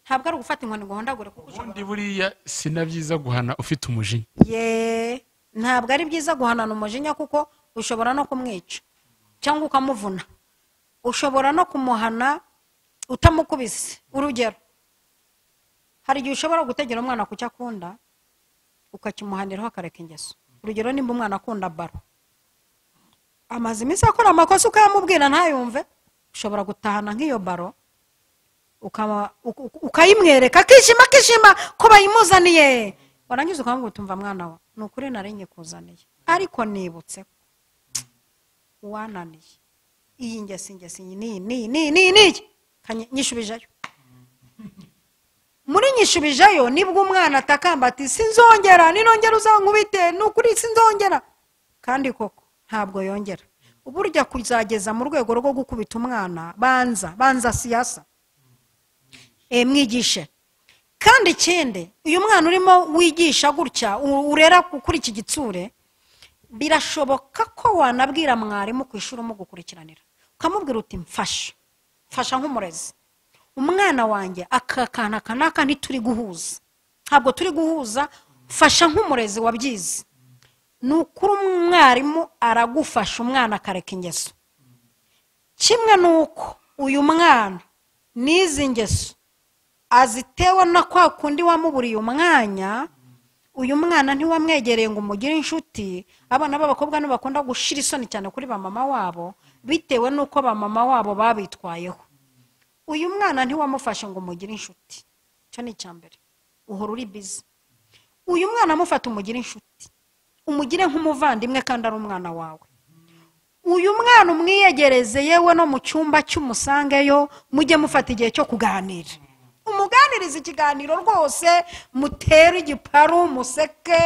Ntabwo ari ugufata inkoni ngo uhondagure, kuko ubundi buriya si na byiza guhana ufite umujinya. Ye, ntabwo ari byiza guhanana umujinya, kuko ushobora no kumwica cyangwa ukamuvuna. Ushobora no kumuhana utamukubise. Urugero, hari igihe ushobora gutegera umwana ku cyo akunda ukakimuhaniraho akareka ingeso. Urugero, nimba umwana akunda baro, amaze iminsi akora amakosa ukayamubwira ntayumve, ushobora gutahana nk'iyo baro ukayimwereka akishima, akishima ko bayimuzaniye, warangiza ukamubwira uti umva mwana wa, ni ukuri nari nyikuzaniye, ariko nibutse ko wananiye iyi ngeso, ingeso iyi n'iyi n'iyi n'iyi n'iyi n'iyi, nyishubijeyo. Muri nyishubijeyo nibwo umwana atakamba ati sinzongera, ninongera uzankubite, ni ukuri sinzongera. Kandi koko ntabwo yongera. Uburyo kuzageza mu rwego rwo gukubita umwana, banza banza siyasa, mwigishe. Kandi ikindi, uyu mwana urimo wigisha gutya, urera kuri iki gitsure, birashoboka ko wanabwira mwarimu ku ishuri umugukurikiranira, ukamubwira uti mfasha, mfasha nk'umurezi, umwana wanjye aka kantu aka n'aka ntituri guhuza, ntabwo turi guhuza, mfasha nk'umurezi wabyize. Ni ukuri umwarimu aragufasha umwana akareka ingeso. Kimwe n'uko uyu mwana n'izi ngeso azitewe na kwa kundi wamuburiye umwanya, uyu mwana ntiwamwegereye ngo umugire inshuti. Abana b'abakobwa ntibakunda gushira isoni cyane kuri ba mama wabo, bitewe n'uko ba mama wabo babitwayeho. Uyu mwana ntiwamufashe ngo umugire inshuti, icyo ni icya mbere, uhora uri busy. Uyu mwana amufata umugire inshuti, umugire nk'umuvandimwe kandi ari umwana wawe. Uyu mwana umwiyegereze, yewe no mu cyumba cy'umusangeyo, mujye mufata igihe cyo kuganira, umuganirize ikiganiro rwose, mutere igiparu, museke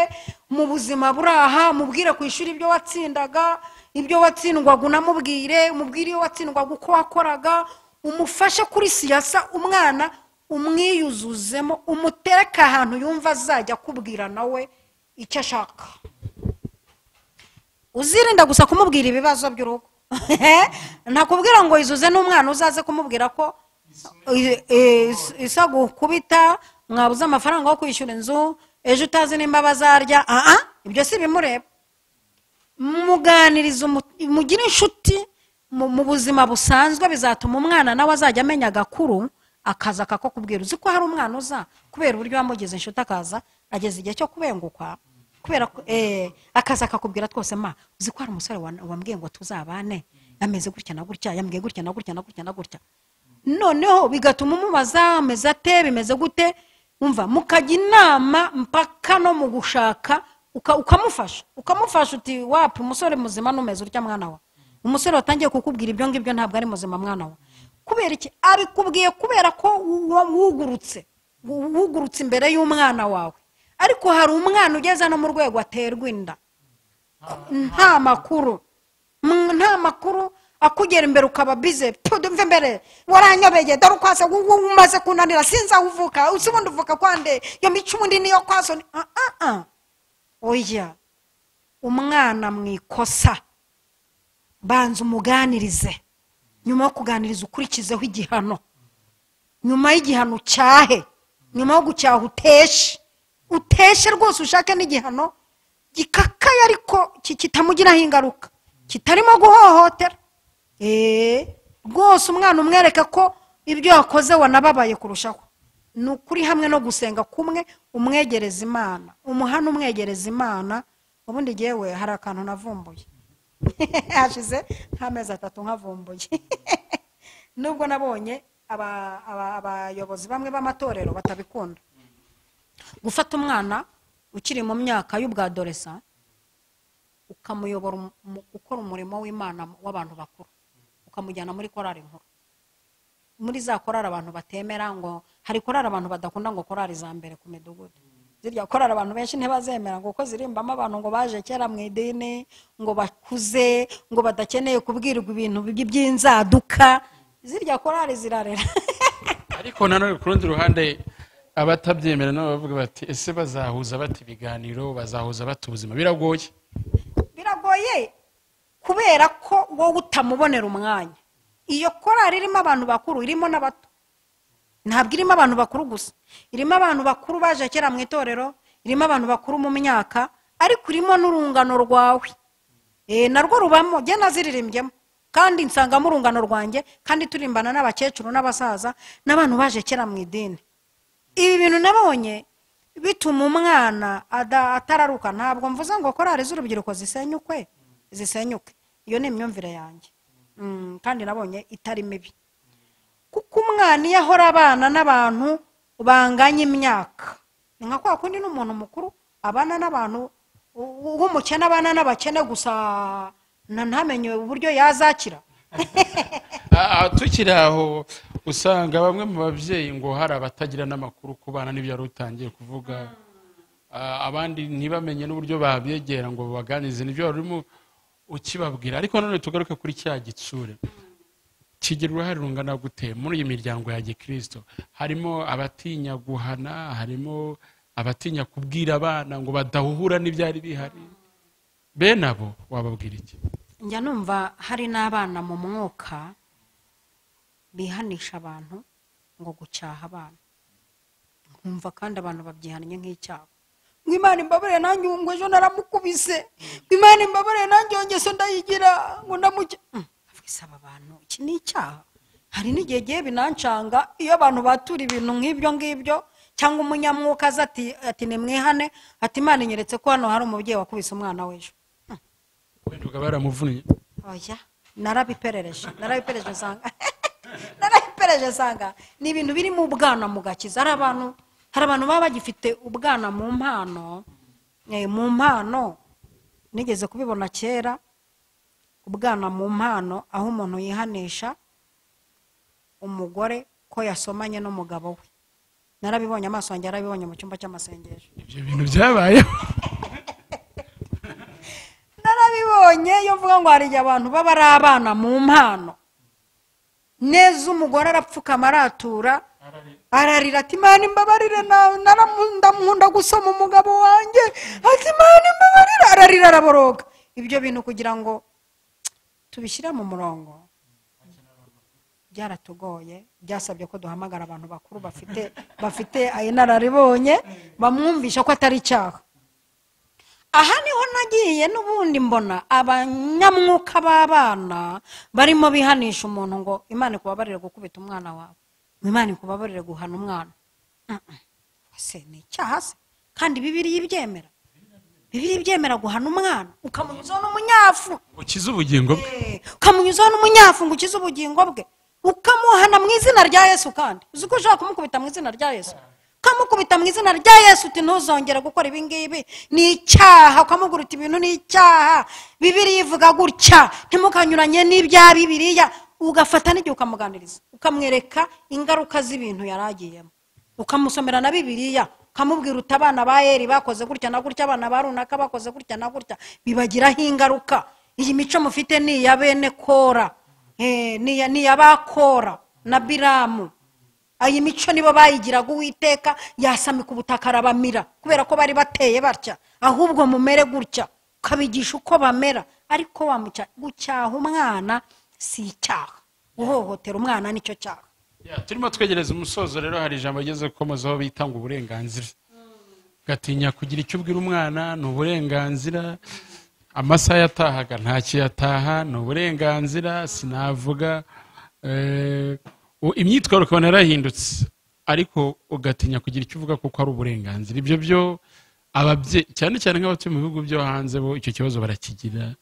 mu buzima buraha, mubwire ku ishuri ibyo watsindaga, ibyo watsindwaga unamubwire, umubwire iyo watsindwaga uko wakoraga, umufashe kuri siyasa, umwana umwiyuzuzemo, umutereke ahantu yumva azajya akubwira nawe icyo ashaka. Uzirinda gusa kumubwira ibibazo by'urugo. Ntakubwira ngo izuze n'umwana uzaze kumubwira ko isa gukubita, mwabuze amafaranga yo kwishyura inzu, ejo utazi nimba bazarya. Ibyo si bimureba. Muganiriza, mugire inshuti mu buzima busanzwe, bizatuma umwana nawe azajya amenya agakuru, akaza akakubwira. Uzi ko hari umwana uza kubera uburyo wamugize inshuti, akaza ageze igihe cyo kubengukwa, kubera akaza akakubwira twose, ma uzi ko hari umusore wambwiye ngo tuzabane, ameze gutya na gutya, yambwiye gutya na gutya na gutya na gutya. Noneho bigatuma umubaza ameze ate, bimeze gute, umva mukajya inama mpaka no mu gushaka, ukamufasha uti wapi umusore muzima numeze urya mwana wa. Umusore watangiye kukubwira ibyo ngibyo ntabwo ari muzima mwana wa. Kubera iki abikubwiye? Kubera ko wugurutse imbere y'umwana wawe. Ariko hari umwana ugeze no mu rwego aterwa inda nta makuru akugera imbere, ukaba bize mve mbere waranyobeye, dore ukwase umaze kunanira, sinzi aho uvuka, usi ubundi uvuka kwande, iyo mico ubundi niyo kwaso. Oya, umwana mu ikosa banza umuganirize, nyuma yo kuganiriza ukurikizeho igihano, nyuma y'igihano cyahe, nyuma yo gucyaha uteshe rwose, ushake n'igihano gikakaye ariko kitamugiraho ingaruka, kitarimo guhohotera. Rwose umwana umwereka ko ibyo yakoze wanababaye kurushaho. Ni ukuri hamwe no gusenga kumwe, umwegereza Imana, umuhana umwegereza Imana. Ubundi jyewe hari akantu navumbuye hashize nk'amezi 3 nkavumbuye. Nubwo nabonye abayobozi bamwe b'amatorero batabikunda, gufata umwana ukiri mu myaka y'ubwadoresa ukamuyobora gukora umurimo w'Imana w'abantu bakuru, ukamujyana muri korari nkuru, muri za korari abantu batemera, ngo hari korari abantu badakunda, ngo korari za mbere ku midugudu. Zirya korari abantu benshi ntibazemera, ngo kuko zirimbamo abantu ngo baje kera mu idini, ngo bakuze, ngo badakeneye kubwirwa ibintu by'inzaduka. Zirya korari zirarera. Ariko nanone ku rundi ruhande abatabyemera nabo bavuga bati ese bazahuza bati ibiganiro, bazahuza bati ubuzima? Biragoye, biragoye kubera ko wowe utamubonera umwanya. Iyo korari irimo abantu bakuru, irimo n'abato. Ntabwo irimo abantu bakuru gusa, irimo abantu bakuru baje kera mu itorero, irimo abantu bakuru mu myaka, ariko irimo n'urungano rwawe. Narwo rubamo, jye naziririmbyemo kandi nsangamo urungano rwanjye, kandi turimbana n'abakecuru n'abasaza n'abantu baje kera mu idini. Ibi bintu nabonye bituma umwana atararuka. Ntabwo mvuze ngo korari z'urubyiruko zisenyuke, iyo ni imyumvire yanjye, kandi nabonye itari mibi. Kuko umwana iyo ahora abana n'abantu banganya imyaka, ni nka kwa kundi n'umuntu mukuru abana n'abantu w'umukene, abana n'abakene gusa, ntamenye uburyo yazakira. Tukiri aho, usanga bamwe mu babyeyi ngo hari abatagira n'amakuru ku bana, n'ibyo wari utangiye kuvuga, abandi ntibamenye n'uburyo babyegera ngo babaganize, nibyo wari urimo ukibabwira. Ariko none tugaruke kuri cya gitsure, kigira uruhare rungana gute muri iyi miryango ya gikristo? Harimo abatinya guhana, harimo abatinya kubwira abana ngo badahuhura n'ibyari bihari. Bene abo wababwira iki? Njya numva hari n'abana mu mwuka bihanisha abantu ngo gucyaha abana, nkumva kandi abantu babyihannye nk'icyaha. Ngo Imana imbabarire nanjye ngo ejo naramukubise, ngo Imana imbabarire nanjye yongeso ndayigira, ngo ndamuke. Isaba abantu, iki ni icyaha. Hari n'igihe gihe binancanga iyo abantu batura ibintu nk'ibyo ngibyo, cyangwa umunyamwuka aza ati nimwihane, ati Imana inyeretse ko hano hari umubyeyi wakubise umwana w'ejo. Wenda ukaba yaramuvunnye. Oya, narabiperereje nsanga narabiperereje nsanga ni ibintu biri mu bwana mu gakiza. Hari abantu baba bagifite ubwana mu mpano, mu mpano nigeze kubibona kera, ubwana mu mpano aho umuntu yihanisha umugore ko yasomanye n'umugabo we. Narabibonye, amaso yanjye yarabibonye mu cyumba cy'amasengesho. Ibyo bintu byabayeho. Narabibonye. Iyo mvuga ngo hari igihe abantu baba ari abana mu mpano neza, umugore arapfukama aratura ararira ati Imana imbabarire, ndamukunda gusoma umugabo wanjye, ati Imana imbabarire, ararira araboroga. Ibyo bintu kugira ngo tubishyire mu murongo byaratugoye, byasabye ko duhamagara abantu bakuru bafite inararibonye bamwumvisha ko atari icyaha. Aha niho nagiye n'ubundi mbona abanyamwuka b'abana barimo bihanisha umuntu ngo Imana ikubabarire gukubita umwana wawe, Imana ikubabarire guhana umwana. Ese ni icyaha se? Kandi Bibiliya ibyemera. Bibiliya ibyemera guhana umwana ukamunyuzaho n'umunyafu ukize ubugingo bwe, ukamunyuzaho n'umunyafu ngo ukize ubugingo bwe, ukamuhana mu izina rya Yesu. Kandi uzi ko ushobora kumukubita mu izina rya Yesu, ukamukubita mu izina rya Yesu uti ntuzongere gukora ibi ngibi, ni icyaha. Ukamubwira uti ibintu ni icyaha, Bibiliya ivuga gutya, ntimukanyuranye n'ibya Bibiliya. Ugafata n'igihe ukamuganiriza, ukamwereka ingaruka z'ibintu yaragiyemo, ukamusomera na Bibiliya, ukamubwira uti abana ba Eri bakoze gutya na gutya, abana ba runaka bakoze gutya na gutya, bibagiraho ingaruka. Iyi mico mufite ni iya bene Kora, ni iya ba Kora na Biramu. Iyi mico nibo bayigiraga Uwiteka yasamika ubutaka arabamira kubera ko bari bateye batya. Ahubwo mumere gutya, ukabigisha uko bamera. Ariko gucyaha umwana si icyaha, guhohotera umwana nicyo cyaha. Turimo twegereza umusozo rero, hari ijambo rigeze gukomozaho bita ngo uburenganzira. Gatinya kugira icyo ubwira umwana ni uburenganzira, amasaha yatahaga ntakiyataha ni uburenganzira, sinavuga imyitwarire ukabona yarahindutse, ariko ugatinya kugira icyo uvuga kuko ari uburenganzira. Ibyo byo ababyeyi cyane cyane nk'abatuye mu bihugu byo hanze bo icyo kibazo barakigira,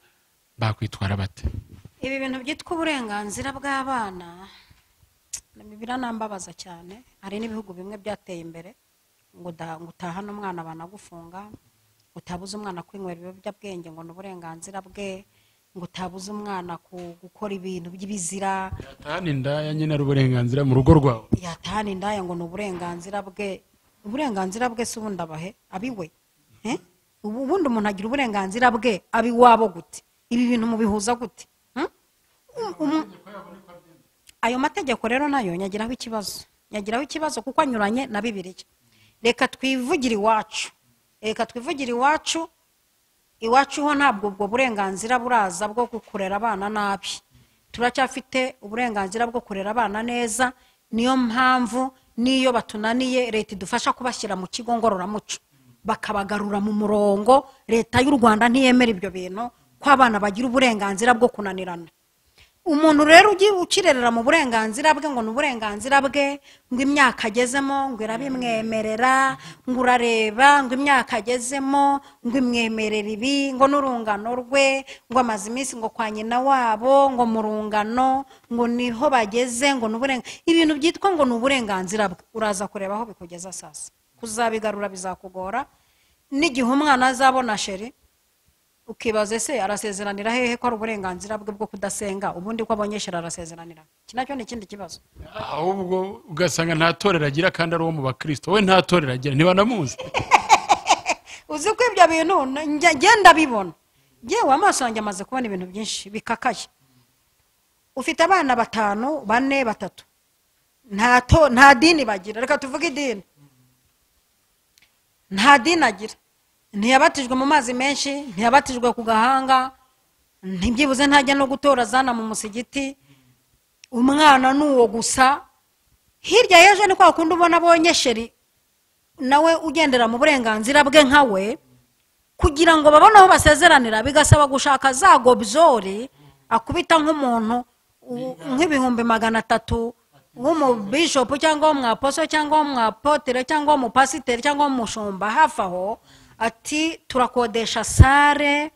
bakwitwara bate? Ibi bintu byitwa uburenganzira bw'abana biranambabaza cyane. Hari n'ibihugu bimwe byateye imbere ngo utahane umwana banagufunga, utabuze umwana kwinywera ibiyobyabwenge ngo ni uburenganzira bwe, ngo utabuze umwana gukora ibintu by'ibizira, yatahana indaya nyine ari uburenganzira mu rugo rwawe, yatahana indaya ngo ni uburenganzira bwe. Uburenganzira bwe se ubundi abahe abiwe? Ubundi umuntu agira uburenganzira bwe abiwabo gute? Ibi bintu mubihuza gute? Ayo mategeko rero nayo nyagiraho ikibazo, nyagiraho ikibazo kuko anyuranye na Bibiliya. Reka twivugire iwacu, reka twivugire iwacu. Iwacu ho ntabwo ubwo burenganzira buraza bwo kurera abana nabi, turacyafite uburenganzira bwo kurera abana neza. Niyo mpamvu niyo batunaniye leta idufasha kubashyira mu kigo ngororamuco bakabagarura mu murongo. Leta y'u Rwanda ntiyemera ibyo bintu ko abana bagira uburenganzira bwo kunanirana. Umuntu rero ukirerera mu burenganzira bwe ngo ni uburenganzira bwe, ngo imyaka agezemo ngo irabimwemerera, ngo urareba ngo imyaka agezemo ngo imwemerera ibi, ngo n'urungano rwe, ngo amaze iminsi ngo kwa nyina wabo, ngo mu rungano ngo niho bageze, ngo ni ibintu byitwa ngo ni uburenganzira bwe. Uraza kureba aho bikugeza sasa, kuzabigarura bizakugora. N'igihe umwana azabona sheri ukibaze se arasezeranira hehe ko ari uburenganzira bwe bwo kudasenga, ubundi ko abonye sheri arasezeranira? Iki nacyo ni ikindi kibazo. Ahubwo ugasanga nta torero agira kandi ari uwo mu bakristo, we nta torero agira ntibanamuzi. Uzi ko ibyo bintu ngenda bibona, yewe amaso yanjye amaze kubona ibintu byinshi bikakaye. Ufite abana 5, 4, 3, nta dini bagira. Reka tuvuge idini, nta dini agira, ntiyabatijwe mu mazi menshi, ntiyabatijwe ku gahanga, ntibyibuze ntajya no gutora zana mu musigiti. Umwana ni uwo gusa. Hirya y'ejo ni kwa kundi ubona abonye sheri nawe ugendera mu burenganzira bwe nkawe, kugira ngo babone aho basezeranira bigasaba gushaka za gobzori akubita nk'umuntu nk'300,000 w'umubishopu cyangwa w'umwaposo cyangwa w'umwapotere cyangwa w'umupasiteri cyangwa w'umushumba hafi aho, ati turakodesha sare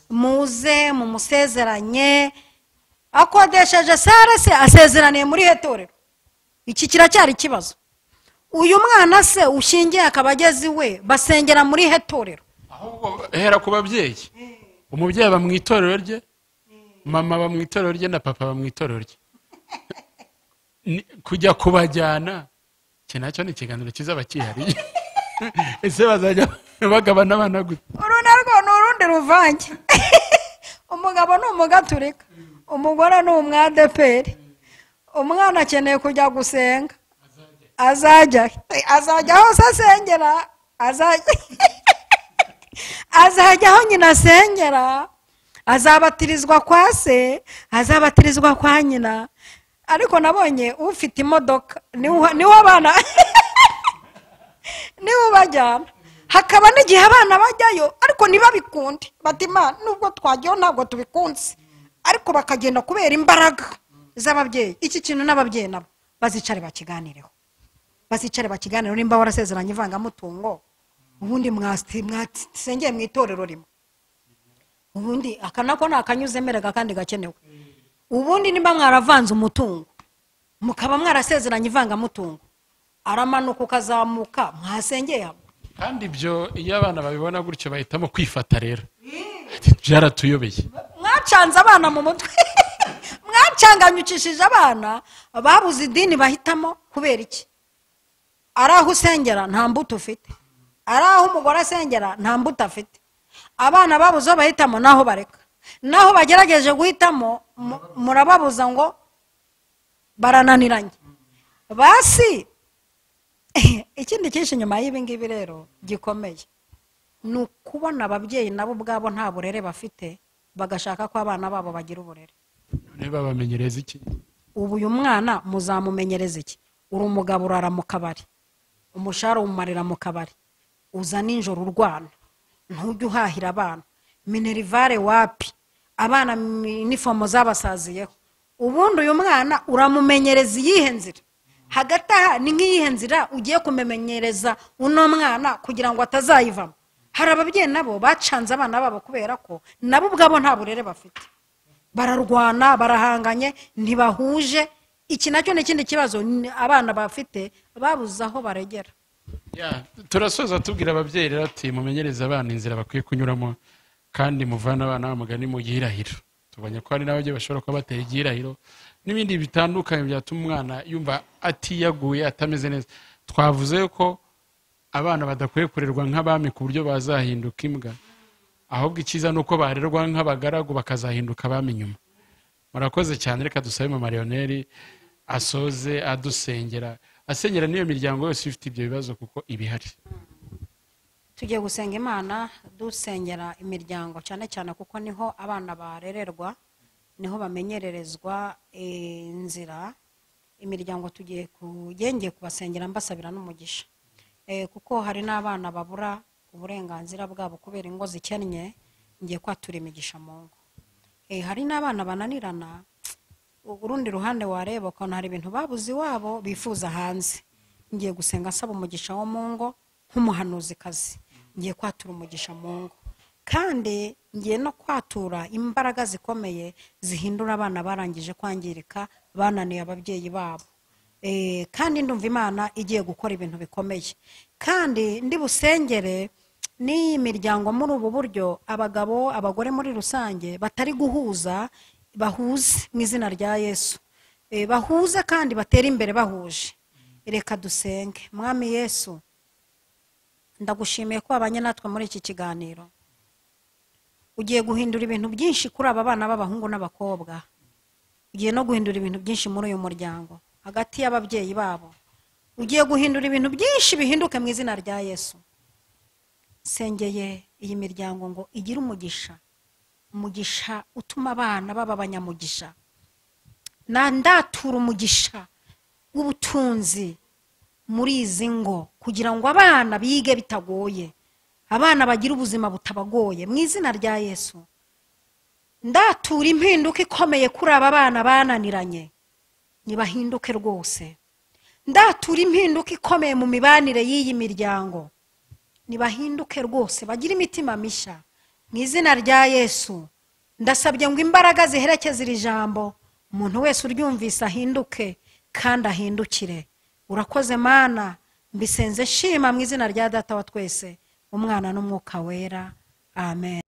muze mumusezeranye. Akodesheje sare se asezeraniye muri hetorero? Iki kiracyari ikibazo. Uyu mwana se ushingiye akaba ageze iwe basengera muri hetorero? Ahubwo hera ku babyeyi, umubyeyi aba mu itorero rye, mama aba mu itorero rye na papa aba mu itorero rye. Kujya kubajyana iki nacyo ni ikiganiro kizaba cyihariye. Ese bazajya bagabana abana gute? Uru narwo ni urundi ruvange. Umugabo ni umugaturika, umugore ni umwadeperi, umwana akeneye kujya gusenga, azajya hose asengera, azajya aho nyina asengera. Azabatirizwa kwa se, azabatirizwa kwa nyina. Ariko nabonye ufite imodoka niwe abana niwe bajyana. Hakaba n'igihe abana bajyayo ariko ntibabikunde, bati Imana nubwo twajyayo ntabwo tubikunze, ariko bakagenda kubera imbaraga z'ababyeyi. Iki kintu n'ababyeyi nabo bazicare bakiganireho, bazicare bakiganireho. Nimba warasezeranye ivangamutungo, ubundi mwasengeye mu itorero rimwe, ubundi aka nako ni akanyuzemerega kandi gakenewe. Ubundi nimba mwaravanze umutungo mukaba mwarasezeranye ivangamutungo, aramanuka ukazamuka, mwasengeye hamwe. Kandi ibyo iyo abana babibona gutyo bahitamo kwifata. Rero byaratuyobeye, mwacanze abana mu mutwe, mwacanganyukishije abana, babuze idini bahitamo. Kubera iki? Ari aho usengera nta mbuto ufite, ari aho umugore asengera nta mbuto afite. Abana babuze aho bahitamo naho bareka, naho bagerageje guhitamo murababuza ngo barananiranye. Basi ikindi cyinshi nyuma y'ibi ngibi rero gikomeye ni ukubona ababyeyi nabo ubwabo nta burere bafite, bagashaka ko abana babo bagira uburere. None babamenyereza iki? Ubu uyu mwana muzamumenyereza iki? Uri umugabo urara mu kabari, umushahara umumarira mu kabari, uza nijoro urwana, ntujya uhahira abana, minerivare wapi, abana inifomo zabasaziyeho. Ubundi uyu mwana uramumenyereza iyihe nzira? Hagati aha ni nk'iyihe nzira ugiye kumumenyereza uno mwana kugira ngo atazayivamo? Hari ababyeyi nabo bacanze abana babo kubera ko nabo ubwabo nta burere bafite, bararwana, barahanganye, ntibahuje. Iki nacyo ni ikindi kibazo abana bafite, babuze aho baregera. Turasoza tubwira ababyeyi rero ati mumenyereze abana inzira bakwiye kunyuramo, kandi muvane abana b'amugani mu gihirahiro. Tubonye ko hari n'ababyeyi bashobora kuba batera igihirahiro n'ibindi bitandukanye byatuma umwana yumva atiyaguye, atameze neza. Twavuze ko abana badakwiye kurerwa nk'abami ku buryo bazahinduka imbwa, ahubwo icyiza ni uko barerwa nk'abagaragu bakazahinduka abami nyuma. Murakoze cyane. Reka dusabe Mama Leonel asoze adusengera, asengera n'iyo miryango yose ifite ibyo bibazo kuko ibihari. Tugiye gusenga Imana dusengera imiryango cyane cyane kuko niho abana barererwa, niho bamenyererezwa inzira. Imiryango tugiye kugengeye kubasengera mbasabira n'umugisha, kuko hari n'abana babura uburenganzira bwabo kubera ingo zikennye. Ngiye kwatura imigisha mu ngo. Hari n'abana bananirana, urundi ruhande wareba ukabona hari ibintu babuze iwabo bifuza hanze. Ngiye gusenga nsaba umugisha wo mu ngo nk'umuhanuzikazi, ngiye kwatura umugisha mu ngo, kandi ngiye no kwatura imbaraga zikomeye zihindura abana barangije kwangirika, bananiye ababyeyi babo. Kandi ndumva Imana igiye gukora ibintu bikomeye. Kandi ndi busengere n'iyi miryango muri ubu buryo, abagabo abagore muri rusange batari guhuza, bahuze mu izina rya Yesu. Bahuze kandi batere imbere bahuje. Reka dusenge. Mwami Yesu, ndagushimiye ko wabanye natwe muri iki kiganiro. Ugiye guhindura ibintu byinshi kuri aba bana b'abahungu n'abakobwa, ugiye no guhindura ibintu byinshi muri uyu muryango hagati y'ababyeyi babo. Ugiye guhindura ibintu byinshi bihinduke mu izina rya Yesu. Sengeye iyi miryango ngo igire umugisha, umugisha utuma abana baba abanyamugisha. Na ndatura umugisha w'ubutunzi muri izi ngo kugira ngo abana bige bitagoye, abana bagire ubuzima butabagoye mu izina rya Yesu. Ndatura impinduka ikomeye kuri aba bana bananiranye, nibahinduke rwose. Ndatura impinduka ikomeye mu mibanire y'iyi miryango, nibahinduke rwose, bagire imitima mishya mu izina rya Yesu. Ndasabye ngo imbaraga ziherekeze iri jambo, umuntu wese uryumvise ahinduke kandi ahindukire. Urakoze Mana, mbisenze nshima mu izina rya Data wa twese, Umwana n'Umwuka Wera. Amen.